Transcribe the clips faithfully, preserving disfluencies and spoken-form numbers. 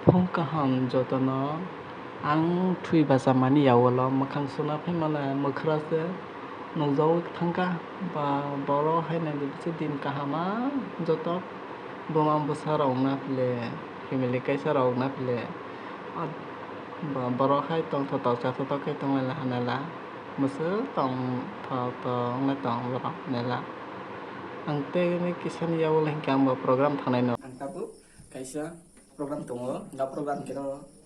Phung kaham jotono ang thwi bachamani yawolo mwkhang suna phaimale mwkhra se nukjagwi thangkha, ba borok hai naidi se din kaham a joto buma bwsa rok wngna phile, family kaisa rok wngna phile, ba borok hai tongthotok chathotok khe tonglaila hanaila mwswk tongthoktok wngnai tong borok hanaila. Ang tei kisani yawolo hinkhe ang bo program thangnai no. Ang tabuk kaisa program tongo, ga program khe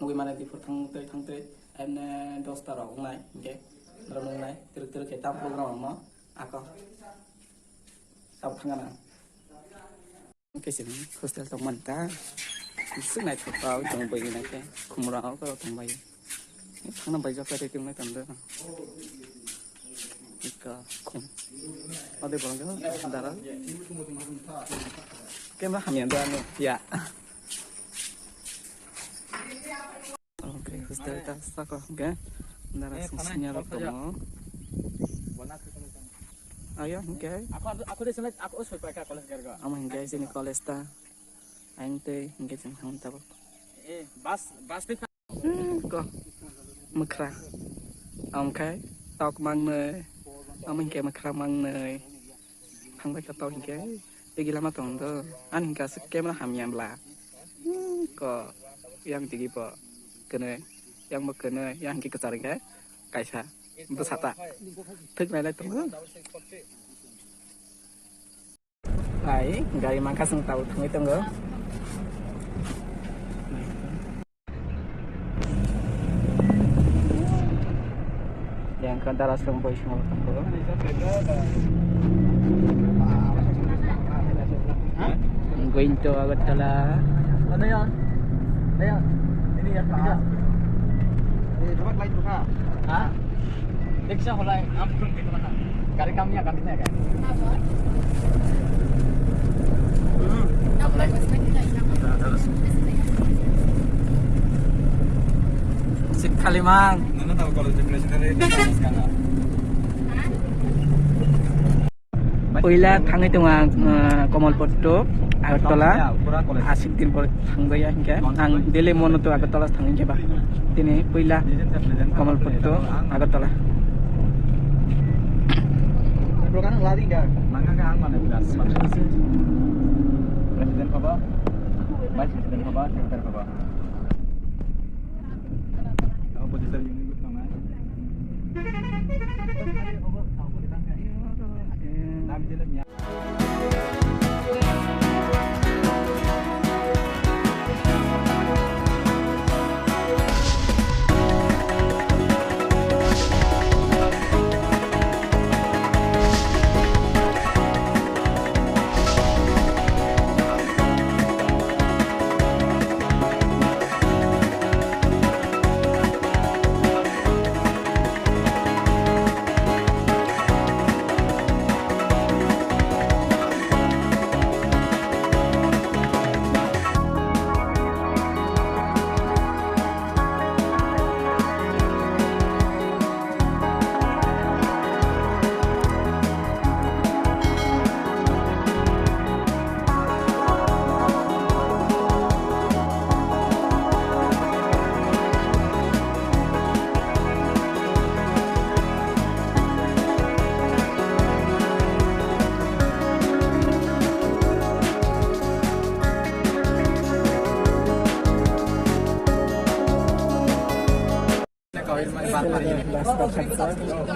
nugwi mane diphuru thang tei thang tei, emne dosta rok wngnai, hinkhe norok nuknai twrwk twrwk khe tam program rokno ako tabuk thangna. Khe chini hostel tongmani ta, swk naithok tong bai nai khe khumra o tong bai. Thangna bai jokha tei tongmai tong do. Ika khum. Ode borok dara. Camera hamya do ano ya. Okay, hostel ta sako hingke dara sing senior rok tongo. Ayo hingke. Ako, ako de senai, ako soi paika college garga. Amo hingke sini college ta. Ang tei hingke sini hang tabok. Eh, bus, bus de. Hmm, ko. Mwkhra. Amkhai tok mangnoi. Amo hingke mwkhra mangnoi. Thangbai kha tok hingke. Tigi lama tong do. Ani hingke aswk camera hamya bla. Hmm, ko. Yang tigi bo. Kene. Yang bo kene. Yang hingke kwchar hingke. Kaisa. Bwsata. Thik nailai tongo. Hai, gari mangkha chwng tabuk thangwi tongo. Yang kha dara song boy song tongo. Going to Agartala. Ha? Rickshaw holai, am phun ke mana? Gari kam ya, gari na gari. Sik khalimang. Nana tahu kalau generation dari sekarang. Puila thangwi tongo ang, ah, Kamalpattu, Agartala. Aswk din pore thangjaya hinkhe. Ang daily mono to Agartala thangwi hinkhe ba. Tini puila Kamalpattu, Agartala. President haba, Vice President haba, Secretary haba.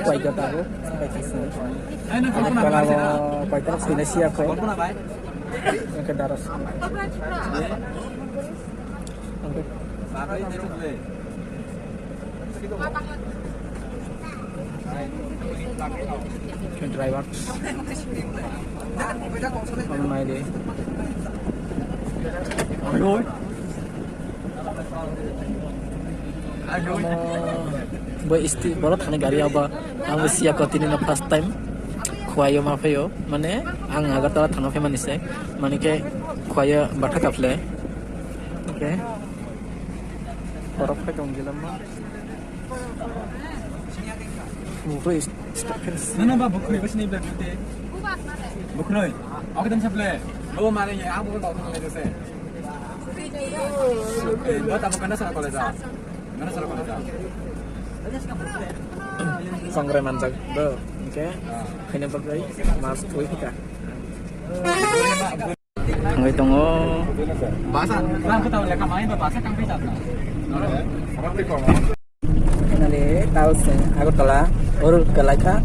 Koito abo, koito soina siya ko. Oke, daras. Driver. Naidi. Bo isti, borok thani gari aba. Ang siya ko tini no first time. Khwai o ma phaio. Mane, ang Agartala thana phaimani se. Mane ke khwai o batha kaple. Okay. Borok phai tong gila ma. Bukhro is-, is-, Nana ba bukhro ba sini black te. Bukhro. Oke dan saple. Lo mare ya, aku ba bukhro le se. Songrai manjak bo, hingke khaina bagwi mas twi hika. Thangwi tongo. Basa, lang ko tahu lekha mai ba basa kang pesa. Finally, tao se Agartala, oro kalaikha.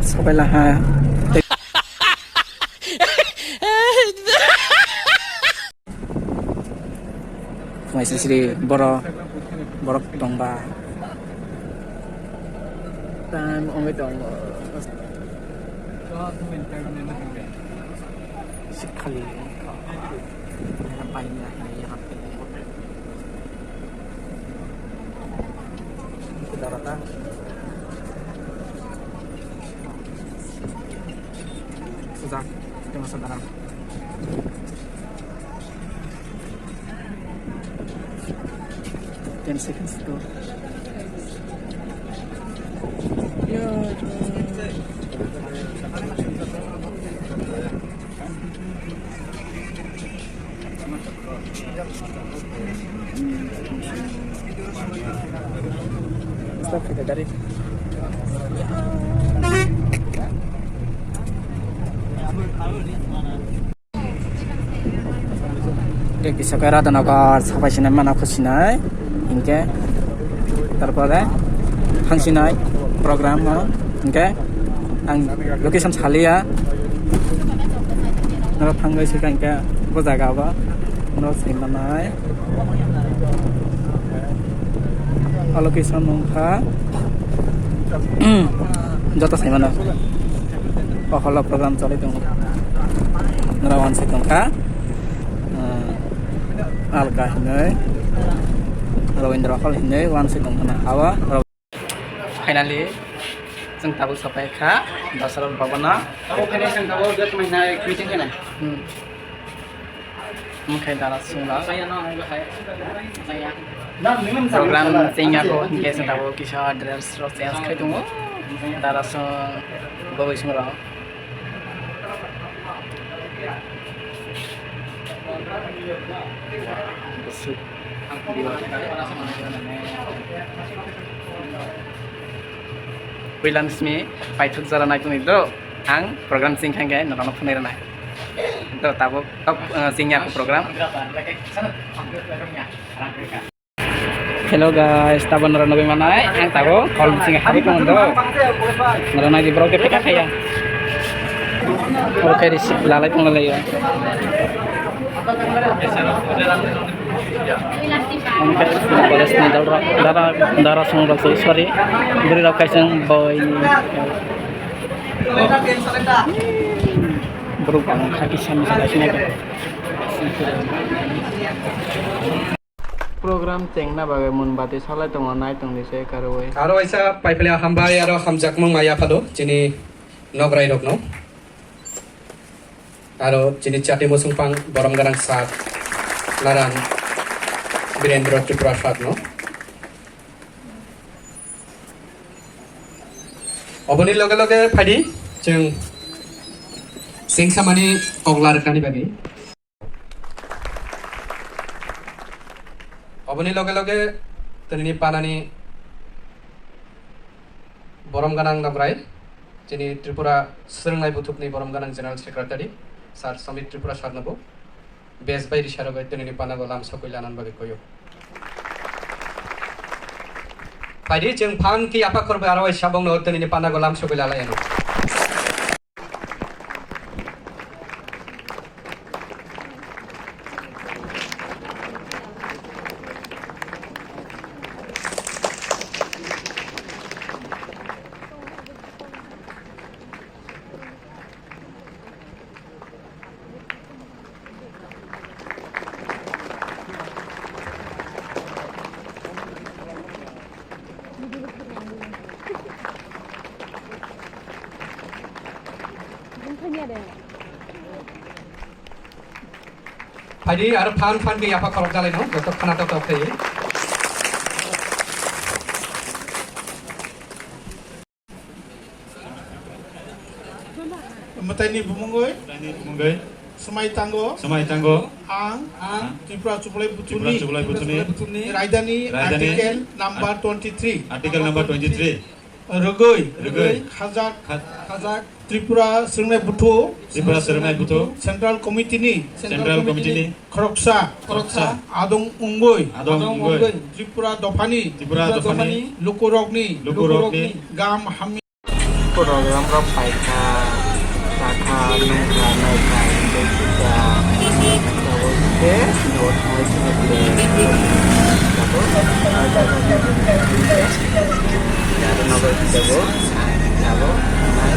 Sobai laha. Phunai sri sri borok, borok tongba. Time wngwi tongo. Sikhali. Darata. Sujak. Tengah saudara. Ten seconds to. Stop kita dari. Tei kisa khe Radhanagar sapai sinai mana khusinai hinkhe, tarpore hangsinai program o hinkhe ang location saliya, norok thangwi sika hinkhe bo jaga o norok saimanai. O location wngkha joto saimano. O holo program choli tongo. Nora wansai tongkha. Ah, Alka hinwi, Rawindra Hall hinwi wansai tongkha na. Abo finally chwng tabuk sopai kha Dasarot Bhabana. Abo finally chwng tabuk meeting khainai. Hmm. Omo khe dara songla. Program chengya ko hinkhe chwng tabuk kisa dress rok change khai tongo. Dara song bwbwi song rok. Puila simi paithak jora nai tongdi do. Ang program sing kha hinkhe norokno phunai rwnai. To tabuk tok, eh, singya program. Hello guys, tabuk norok nugwi manai ang tabuk hall bising habwi tongo do. Norok nai di borok khe pekha khaiya. Borok khe receive lalai tong lalaiyo. Omo khe college ni dara, dara song rok, sorry, bwrwi rok kaisa boi. Borok bang kha kisa misa lai sinai. Program chengna bagwi mun bati salai tongo, nai tongdi se karwi. Aro waisa paiphile hambai aro hamjakmung ma yaphalo chini nograi rokno. Aro chini chati musungpang borom gwnang sir Naran Birendra Tripura sir no. Oboni loge loge phaidi chwng singsamani kokla rwknani bagwi. Oboni loge loge tinini panani borom gwnang nograi, chini Tripura Swrwngnai Buthukni borom gwnang General Secretary, Sir Samit Tripura sir nobo bes bai risarogwi tinini panago lam sokwi lanani bagwi koyo. Phaidi chwng phan ki yapha khorbai aro sabongno tinini panago lam sokwi lalai ano. Phaidi aro phan phan ke yapha khorok jalai no, joto khana tok tok khe. Mwtaini bumungwi. Mwtaini bumungwi. Swmai tango. Swmai tango. Ang. Ang. Tripura Chublai Buthumni. Tripura Chublai Buthumni. Raidani. Raidani. Article number twenty-three. Article number twenty-three. Rwgwi. Rwgwi. Khajak. Kha- Khajak. Tripura Swrwngnai Buthu. Tripura Swrwngnai Buthu. Central Committee ni. Central Committee ni. Khoroksa. Khoroksa. Adong wngwi. Adong wngwi. Tripura dophani. Tripura dophani. Lukurokni. Lukurokni. Gam hamya. Program rok paikha, chakha, nungkha, naikha, hingke sukha, tabuk khe nogo thangwi swngo ble, tabuk, aro nogo tabuk, tabuk, nai.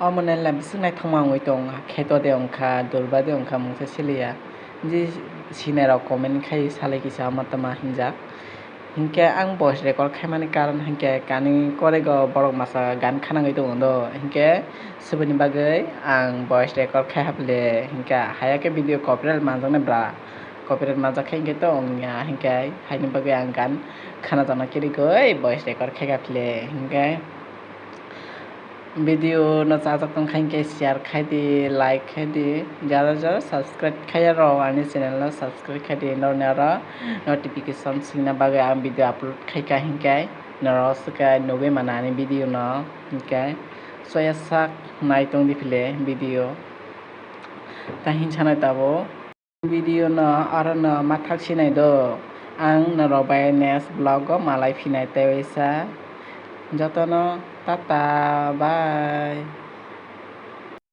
Omo nai le bising naithokma wngwi tong kheto de wngkha, durba de wngkha, mungsa siliya. Jis sinai rok comment khai salai kisa omo tama hinjak. Hinkhe ang voice record khaimani karon hinkhe kani korego borok masa gan khanangwi tongo do. Hinkhe suboni bagwi ang voice record khai haphle hinkhe haya khe video copyright manjaknai bra. Copyright manjak khe hinkhe to wngya hinkhe haini bagwi ang gan khanajakna kirigwi voice record khai haphle hinkhe. Video no chajak tong kha hinkhe share khai di, like khai di, jara jara subscribe khaiya rok ani channel no subscribe khai di, norni aro notification swngna bagwi ang video upload khai kha hinkhe norok swkhe nugwi mano ani video no hinkhe soya sak nai tong di phile video ta hinsa nai tabuk. Video no aro no mathak sinai do. Ang norok bai next vlog o malai phinai tei waisa. Jotono tata, bye.